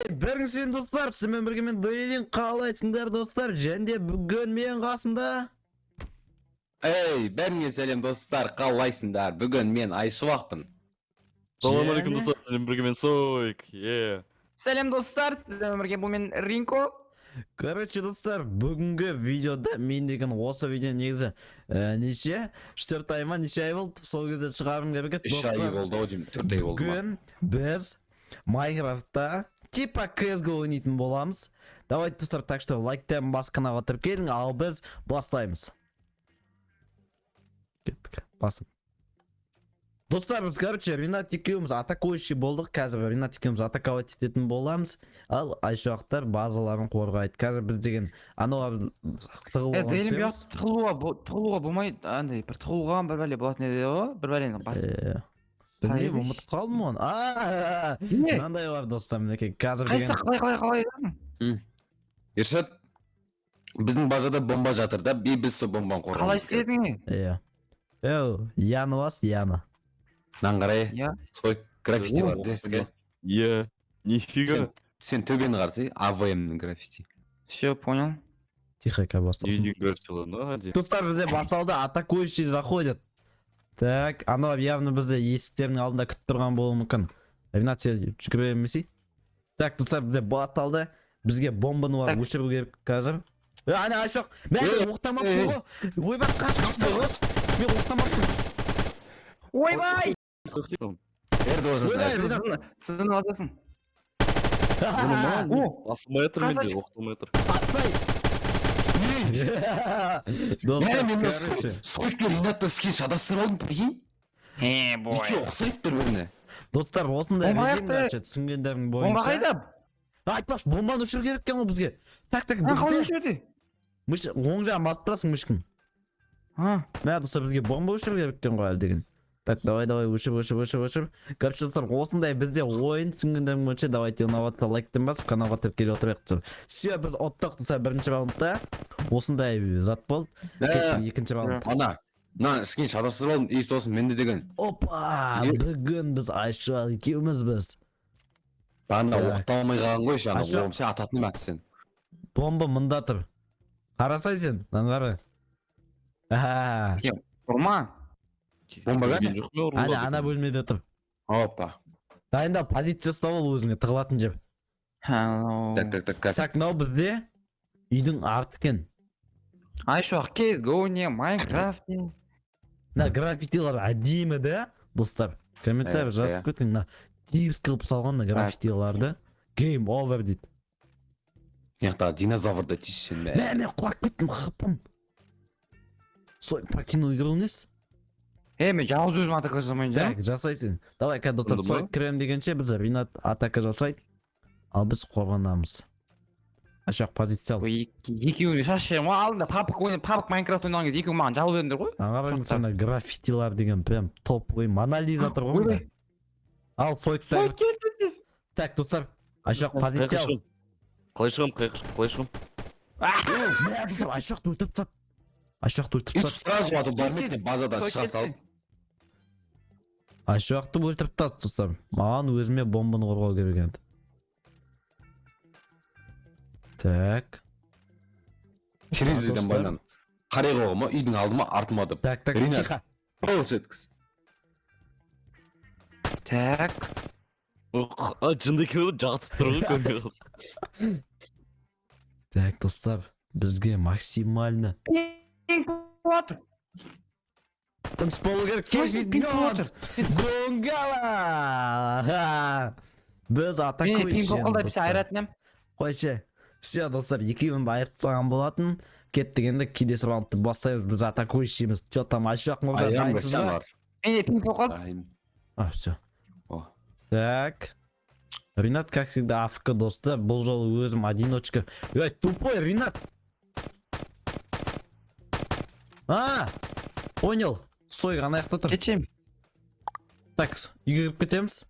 Бәріңізге достар, сізбен бірге мен, Дейлин. Қалайсыңдар, достар? Және де бүгін мен қасымда Ей, бәріңе сәлем, достар, қалайсыңдар? Бүгін мен Айшуақпын. Ассалаумағалейкум, Және- достар, сіздермен бірге мен, Сойк. Е. Сәлем, достар, сіздермен бірге бұл мен, Ринко. Короче, достар, бүгінгі видеода мен деген осы видео негізі неше, 3-4 ай ма, неше ай болды, сол кезде шығарғым келіп еді. 3 ай Достар, болды ау деймін, 4 ай болды ма? бүгін біз Майнкрафтта типа CSGO ойнайтын боламыз. Давайте, достар, так что лайктан бас, каналға тіркелің, ал біз бастаймыз. Кеттік, басын. Достар, біз, короче, Ринат екеуміз атакующий болдық. Қазір Ринат екеуміз атаковать ететін боламыз, ал Айшуақтар базаларын қорғайды. Қазір біз деген аналар тығылып Е, Дейлин, алған. Бұяқ тығылуға болмайды, андай бір тығылуға бір бәле болатын еді ғой, бір бәлені басып. Білмеймін, Қалай? ұмытып қалдым оны. А, Не? мынандай бар, достар, мінекей, қазір Қайсысы? деген. Қалай жаздың? Ершат, біздің базада бомба жатыр да, и біз сол бомбаны қорғауымыз Қалай керек. істедің? Иә, еу, Яны бас, Яны. Мынаны қарай, Иә. Сойк, граффити бар, О, деске. Е. Нифига. Сен төбені қарасай, АВМ-нің граффити. Все, понял. Тихо, қазір Не басталсын. деген граффитилар, ну, әде. Достар, бізде басталды, атакующий заходит. Так, анау явно бізде есіктердің алдында күтіп тұрған болуы мүмкін. Ринат, сен жүгіре бермесей. Так, достар, бізде басталды. Бізге бомбаны бар өшіру керек қазір. Е, ана Айшуақ, мә, мен Ей, оқтамаппын ей. ғой. Ойбай, қаш, қаш, қаш, қаш. Мен оқтамаппын. Ойбай! Ерді осасын. Ойбай, Ринат. Сызын басасың. О, басылмай жатыр менде, Красавчик. оқталмай жатыр. Атсай. Достар, Мә, мен короче, Сойк пен Ринатты скин шатастырып алдым, прикинь. Е, бой. Екеуі ұқсайды бір-біріне. Достар, осындай Бомба режим, аяқты. короче, түсінгендерің Бомба бойынша. қайда? Айтпақшы, бомбаны өшіру керек екен ғой бізге. Так, так, А, қалай бізде өшірді? Оң жағын басып тұрасың мышканы. А, Мә, достар, бізге бомба өшіру керек екен ғой әлі деген. Так, давай, давай, өшір, өшір, өшір, өшір. Короче, достар, осындай бізде ойын, түсінгендерің бойынша, давайте, ұнап жатса, лайктен басып, каналға тіркеліп отырайық. Все, біз ұттық, достар, бірінші раундта. Осындай зат болды. Мә, Кеттік, екінші раунд. ана, мына скин шатастырып алдым, и сосын менде деген Опа, бүгін біз Айша екеуміз біз. бағана Так. оқталмай қалған ғой ше, ана Айша. оғым, сен ататын ма сен? Бомба мында тұр. Қарасай сен, мынаны қара. Аха. Ұрма. Бомба Көрген жоқ мен. Ана, ана бөлмеде тұр. Опа. Дайындал, позиция ұстап ал өзіңе, тығылатын жер. Hello. Так, так, так, қазір. Так, мынау бізде үйдің арты екен. Айшуақ, CSGO не, Майнкрафт не. Мына граффитилар әдемі да, достар. Комментарий Иә, жазып кетің, мына типс қылып салған мына граффитиларды. Game over дейді. Мына жақта динозаврды тиіссен, мә. Мә, мен құлап кеттім, хпым. Сой, покинул игру несі? Е, мен жалғыз өзім атака жасамайын жа. Так, жасайсың. Давай, қазір, достар, Сонда ма? Сой кірем дегенше біз Ринат атака жасайды. Ал біз қорғанамыз. Ашақ позиция ал. Ой, екеуіне шаш жемін ғой. Алдында папк ойнап, папк Майнкрафт ойнаған кезде екеуі маған жабылып едіңдер ғой. Ағараңыз, Тоқтар. ана граффитилар деген прям топ ғой. Мона Лиза тұр ғой мында. Ойбай. Ал Сойк. Сой, келді сіз. Так, достар, Айшақ, Қай позиция ал. шығам? Қалай шығам, қалай шығам? Мә, достар, Айшақты өлтіріп тастады. Айшақты өлтіріп Өйтіп тастады. сразу атып бармайды, базадан Сой шыға кетті. салып. Айшуақты өлтіріп тастады, достар. Маған өзіме бомбаны қорғау керек енді. Так. Терезеден Достар. байынан қарай қойған ма, үйдің алды ма, арты ма деп. Так, так, Ринат. тихо. Пылс еткізді. Так. А, жынды екен ғой, жатып тұр ғой, көрмей қалсам. Так, достар, бізге максимально Пинг болып жатыр. тыныш болу керек. Смысле пинг болып жатыр? Гонгала! Ха! Біз Мен атакующий. пинг болып қалды, әйтпесе айыратын едім. Қойшы. Все, достар, екеуін де айырып тастаған болатын. Кеттік, енді келесі раундты бастаймыз. Біз атакующийміз. Че там, Айшуақ мырза, Аян дайынсыз ба? бар. Менде пинг болып қалды. Дайын. А, все. О. Так. Ринат, как всегда, АФК, достар. Бұл жолы өзім одиночка. Эй, тупой, Ринат! А, понял. Сойк ана жақта тұр. Кетшем. Так, үйге кіріп кетеміз.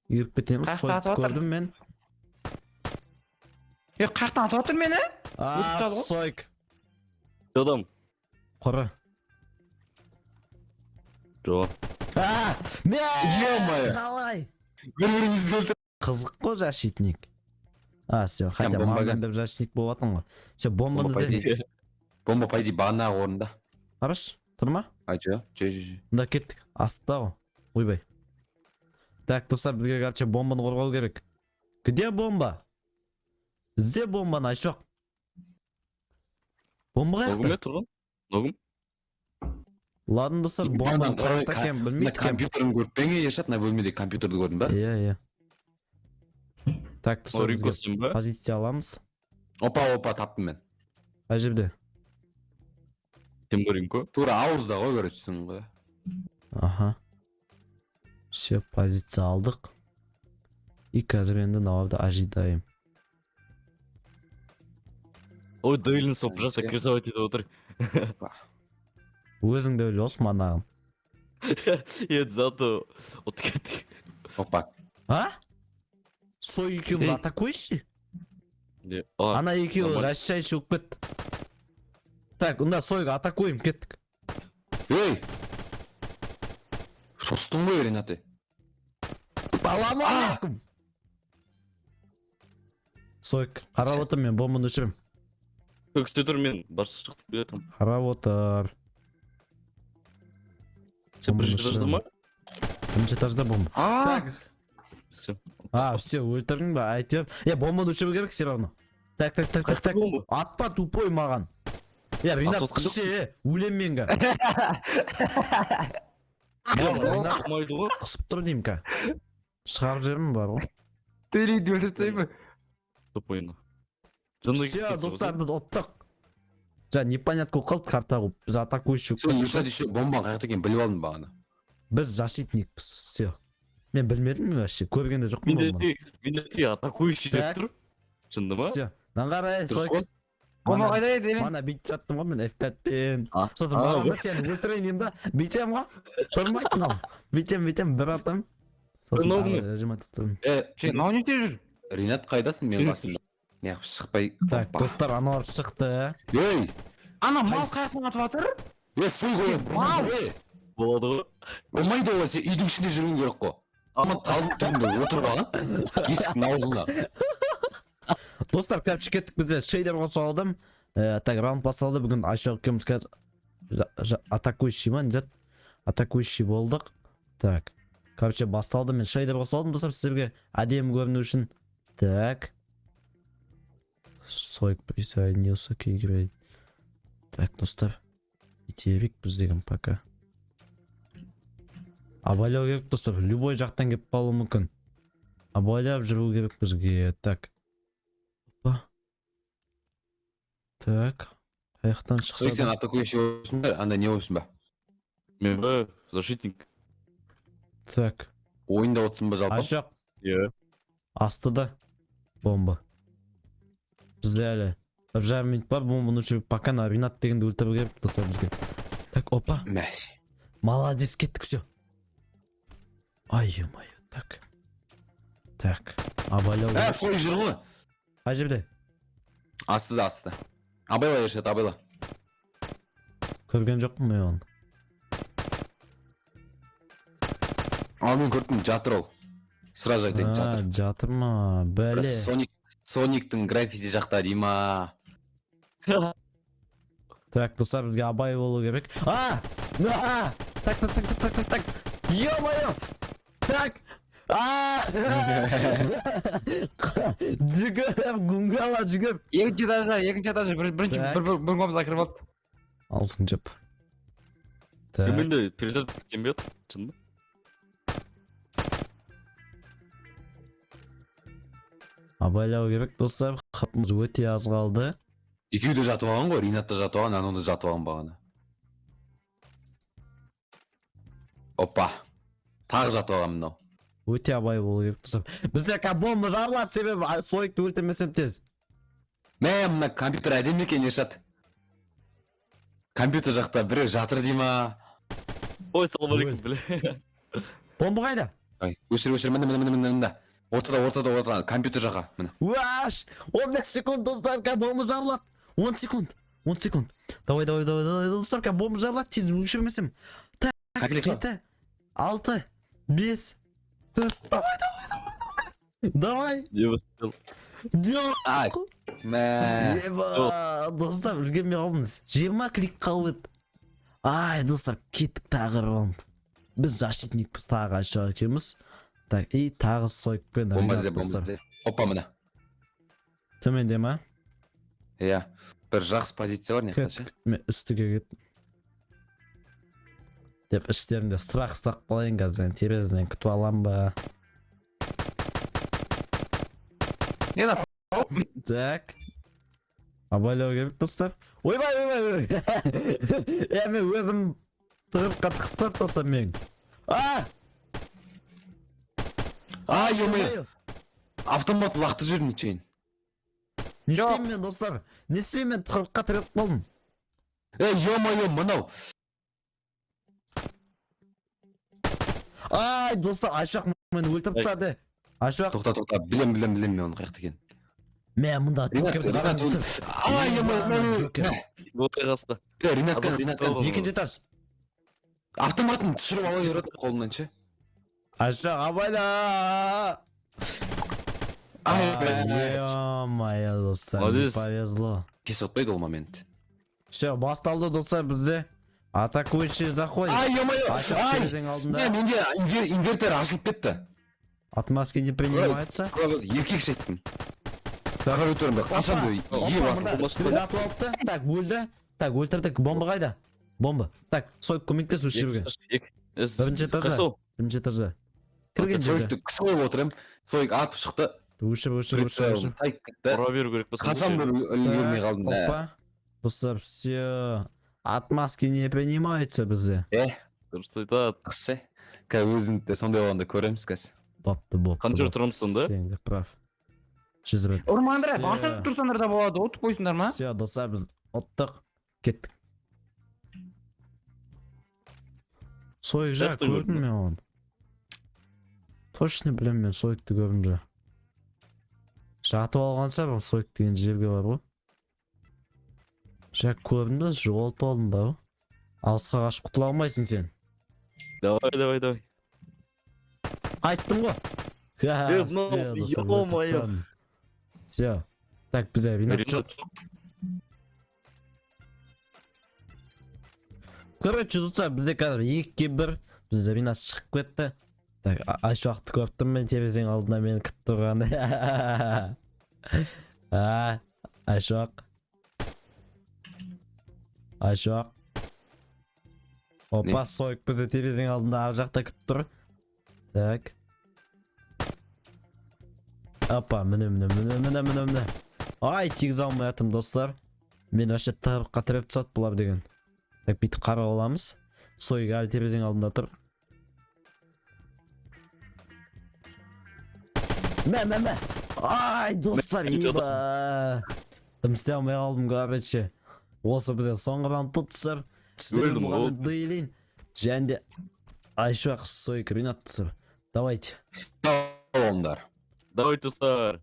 Үйге кіріп кетеміз. Қаяқта Сойкты атып жатыр? көрдім мен. Е, қаяқтан атып жатыр мені? А, Өтіп жатыр ғой. Сойк. Адам. Құры. Жоқ. А, мә! Ё-моё. Қалай? Бір бірімізді өлтіріп. Қызық қой, защитник. А, все, хотя бомбаға. маған деп защитник болып жатырмын ғой. Все, бомбаны Бомба, по ізде. идее. Бомба, по идее, бағанағы орында. Қарашы, тұр ма? Ай, жо, жо, жо, жо. Мында, кеттік. Астта ғой. Ойбай. Так, достар, бізге, короче, бомбаны қорғау керек. Где бомба? Ізде бомбаны, Айшуақ. Бомба Ногым қаяқта? е тұрған? Ногым? Ладно, достар, Бомбаны бомбаны қаяқта екенін Мына білмейді екенмін. компьютерін көріп пе ең, Ершат? Мына бөлмеде компьютерді көрдің ба? Иә. Так, достар, Ринко, бізге сен ба? позиция аламыз. Опа, опа, таптым мен. Қай жерде? Сен ба, Ринко? Тура ауызда ғой, короче, түсің ғой. Аха. Все, позиция алдық. И қазір енді мыналарды ожидаем. Ой, Дейлин сол бір жақта крысовать етіп отыр. Өзің де біліп алшы манағын. Енді зато ұтып кеттік. Опа. А? Сой екеуміз Ей. атакующий? Не, а, Ана екеуі нормально. защищающий болып кетті. Так, онда Сойға атакуем, кеттік. Ей! Шошытың ғой, Ренат. Салам алейкум. Сойк, қарап отыр, мен бомбаны өшіремін. Күшті тұр, мен барсы шықтып келе жатырмын. Қарап отыр. Сен Бомбаны бірінші этажда ма? Бірінші этажда бомба. А, Все. А, все, өлтірдің ба? Әйтеуір. Е, бомбаны өшіру керек все равно. Так, так, так, так, так. Бомба. Атпа, тупой, маған. Е, Ринат, Атып отқан кіші, е, өлем мен га. Ринат Болмайды ғой. қысып тұр деймін ка. Шығарып жібермін бар ғой. Төлейді, өлтіріп тастайын ба? Тупойны. Жынды. Все, достар, біз ұттық. Жа, непонятно болып қалды карта қуып. Біз атакующий. Сол, Ершат, еще бомбаның қаяқта екенін біліп алдым бағана. Біз защитникпіз. Все. Мен білмедім вообще, көрген де жоқпын Менде бомбаны. Менде атакующий Так. деп тұр. Жынды ма? Все. Мынаны қара, Дұрыс Сойк. қой. Бомба Мана- қайда еді, Елен? Мана бүйтіп жаттым ғой мен F5-пен. А, Сосын а, барамын да, сені өлтірейін деймін да, бүйтемін ғой. Тұрмайды мынау. Бүйтемін, бүйтемін, бір атам. Сосын Мынау ары не? нажимать еттім. Е, Ше, мынау не істеп жүр? Ринат, қайдасың менің қасымда? Неғып шықпай? Так, Опа. достар, аналар шықты. Ей! Ана мал Қайсы? қаяқтан атып жатыр? Е, сой ғой. Мал! Ей, Болады ғой. болмайды олай, сен үйдің ішінде жүруің керек қой. Ама талдың түбінде отырып алған. Есіктің аузында. Достар, короче, кеттік, бізде шейдер қосып алдым. Так, раунд басталды. Бүгін Айшуақ екеуміз қазір атакующий ма, не зат? Атакующий болдық. Так. Короче, басталды. Мен шейдер қосып алдым, достар, сіздерге әдемі көріну үшін. Так. Сойк присоединился к игре. Так, достар. Итерік біз деген пока. Абайлау керек, достар. Любой жақтан келіп қалуы мүмкін. Абайлап жүру керек бізге. Так. Опа. Так. Қаяқтан шықса Сой, сен да. атакующий болсың ба, анда не болсың ба? Мен ба, защитник. Так. Ойында отырсың ба жалпы? Айшақ, Иә. астыда бомба. Бізде әлі 1,5 минут бар, бомбаны өшіріп, пока на Ринат дегенді өлтіру керек, достар, бізге. Так, опа. Мәш. Молодец, кеттік, все. Ай, ё-моё, так. Так, абайлау Ә, керек. сой жүр ғой. Қай жерде? Астыда, астыда. Абайла, Ершат, абайла. Көрген жоқпын мен оны. Ал мен көрдім, жатыр ол. Сразу айтайын, А, жатыр. жатыр ма? Бәле. Соник, Сониктің граффити жақта дей ма? Так, достар, бізге абай болу керек. А! А! Так, так, так, так, так, так, так. Ё-моё! Так! А! Жүгір, гунгала жүгір. Екінші этажда, екінші этажда, бірінші Так. бір комнатаға кіріп алыпты. Аузың жап. Так. Менде перезарядка істенбей жатыр. Жынды. Абайлау керек, достар. Хатымыз өте аз қалды. Екеуі де жатып алған ғой, Ринат та жатып алған, анау да жатып алған бағана. Опа. Тағы жатып алған мынау. Өте абай болу керек, достар. Бізде қазір бомба жарылады, себебі Сойкты өлтірмесем тез. Мә, мына компьютер әдемі екен, Ершат. Компьютер жақта біреу жатыр дей ма? Ой, салам алейкум, бля. Бомба қайда? Ай, өшір, өшір, міне, міне, міне, міне, міне. Ортада, ортада, ортада, компьютер жаққа, міне. Уаш! 15 секунд, достар, қазір бомба жарылады. 10 секунд. 10 секунд. Давай, давай, давай, давай, достар, қазір бомба жарылады, тез өшірмесем. Так, Қателік сал. 7, 6, 5, 4, давай, давай, давай, давай. Давай. Не успел. Жоқ. Ай, мә. Еба, достар, үлгермей қалдыңыз. 20 клик қалып еді. Ай, достар, кеттік тағы бір раунд. Біз защитникпіз, тағы Айша екеуміз. Так, и тағы Сойкпен Бомба Ринат, ізде, бомба достар. ізде. Опа, міне. Төменде ма? Иә. Бір жақсы позиция бар мына жақта ше. Кеттік. Мен үстіге кеттім. Деп іштерінде сұрақ ұстап қалайын қазір. Терезеден күтіп алам ба? Не да? Так. Абайлау керек, достар. Ойбай, ойбай, ойбай. Е, мен өзім тығырыққа тығып тастады, достар, мен. А! Ай, ё. Автомат лақтырып жібердім нечейін. Не Жоқ. істеймін мен, достар? Не істеймін, мен тығырыққа тіреліп қалдым. Ей, ё-моё, мынау. Ай, достар, Айшақ мені өлтіріп Ай. тастады. Айшақ, Тоқта, тоқта, білем, білем, білем мен оның қаяқта екенін. мен мұнда Ринат, Джокерді Ринат, қараңыз, достар. Ай, ё-моё. Джокер. Ой, қасқа. Е, Ринат, Азат Ринат, Тоғыз. Екінші этаж. Автоматын түсіріп ала береді қолынан ше. Айшақ, абайла. Ай, бля. Ё-моё, достар, не Молодец. повезло. Кесіп отпайды ол момент. Все, басталды, достар, бізде. Атакующий заходит. Ай, ё-моё. Айшақ Ай. терезенің алдында. Мә, менде инвертор ашылып кетті. Отмазки не принимаются. Еркекше айттым. Клавиатурымда қашан да Опа, е басылды. мында біреу атып алыпты. Так, өлді. Так, өлтірдік. Бомба қайда? Бомба. Так, Сойк, көмектес осы жерге. Екі. Бірінші этажда. Қайсы ол? Бірінші этажда. Кірген жерде. Сойкты күтіп қойып отыр едім. Сойк атып шықты. Өшір, өшір, өшір, өшір. Тайып кетті. Ұра беру керек па? Қашан бір үлгермей қалдым. Мә. Опа. Достар, все. Отмазки не принимаются бізде. Дұрыс айтады. Ше. Қазір өзіңді де сондай болғанда көреміз қазір. Бопты, бопты. Қанша бопты. тұрамыз сонда? Сен де прав. 101. Ұрмаңдар, Все. басып тұрсаңдар да болады, ұтып қойсыңдар ма? Все, достар, біз ұттық. Кеттік. Сойк жа, Жақтан көрдім көрдің мен оны. Точно білемін, мен Сойкты көрдім жа. Жатып алған шығар Сойк деген жерге бар ғой. Жа, көрдім да, жоғалтып алдым ба? Алысқа қашып құтыла алмайсың сен. Давай, давай, давай. Айттым ғой. Ха, Е, мынау, все, достар, ё-моё. өлтіріп тастадым. Все. Так, бізде Ринат жоқ. Короче, достар, бізде қазір 2-1. Бізде Ринат шығып кетті. Так, Айшуақты көріп тұрмын мен терезенің алдында мені күтіп тұрған. А, Айшуақ. Айшуақ. Опа, Сойк бізде терезенің алдында ар жақта күтіп тұр. Так. Опа, міне, міне, міне, міне, міне, міне. Ай, тигізе алмай жатырмын, достар. Мен вообще тығырыққа тіреп тастады бұлар деген. Так, бүйтіп қарап аламыз. Сойк әлі терезенің алдында тұр. Мә, мә, мә. Ай, достар, Мә, еба. Дым істей алмай қалдым, короче. Осы бізде соңғы раунд болды, достар. Сіздермен Өлдім ғой. болған мен Дейлин. Және де Айшуақ, Сойк, Ринат, достар. Давайте. Сау болыңдар. Давай, достар.